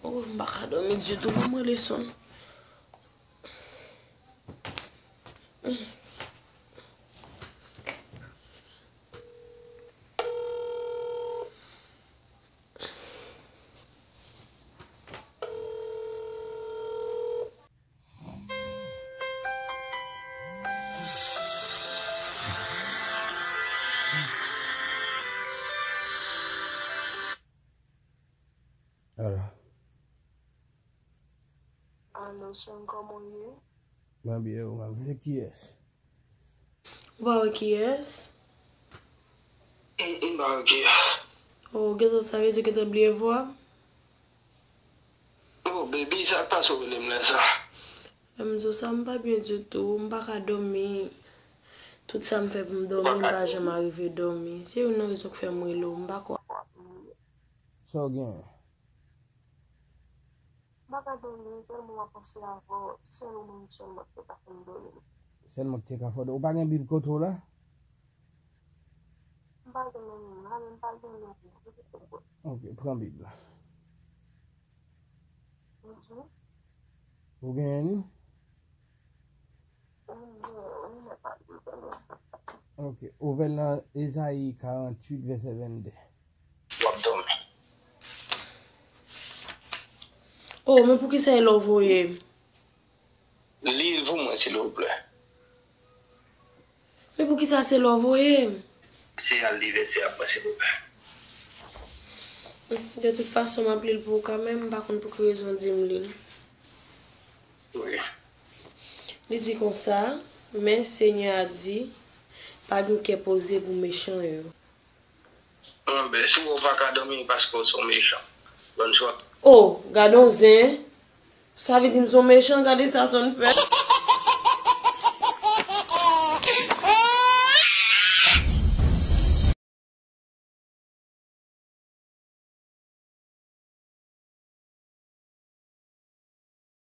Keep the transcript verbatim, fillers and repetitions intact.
Oh, m pa ka dòmi ditou, ban m rele Son. Alo. Alo, Son, kòman w ye? Mwen byen, ou menm? Se kiyès? Ou pa wè kiyès? M, m pa wè kiyès. Oh, gentan, sa vle di w gentan bliye vwa? Oh, baby, sa k pase w rele m lè sa? Lè m di w sa, m pa byen ditou, m pa ka dòmi. Tout sa m fè pou m dòmi, m pa janm arive dòmi. Se youn nan rezon k fè m rele w, m pa kwè. Sa w genyen? M pa ka dòmi, tèlman m ap panse avè w, se sèl ou menm sèlman ki te ka fè m dòmi. Sèlman ki te ka fè w dòmi. Ou pa gen Bib kote w la? M pa gen menm la, men m pa gen menm. Ok, pran Bib la. Mhm. Ou genyen li? Wi, m genyen, wi, men pa Bib la. Ok, ouvè l nan Ezayi karanntuit, vèsè venndè. W ap dòmi. Oh, men poukisa e lè w voye m? Li l pou mwen, silvouplè. Men poukisa se lè w voye m? Se al li vèsè a pou mwen, silvouplè. De tout fason, m ap li l pou ou kanmenm, m pa konn pou ki rezon w di m li l. Wi. Li di konsa, men Senyè a di, pa gen kè poze pou mechan yo. Anben, si w pa ka dòmi paske w se yon mechan. Bonswa. Oh, gade yon zen. Sa vle di m se yon mechan, gade sa Son fè.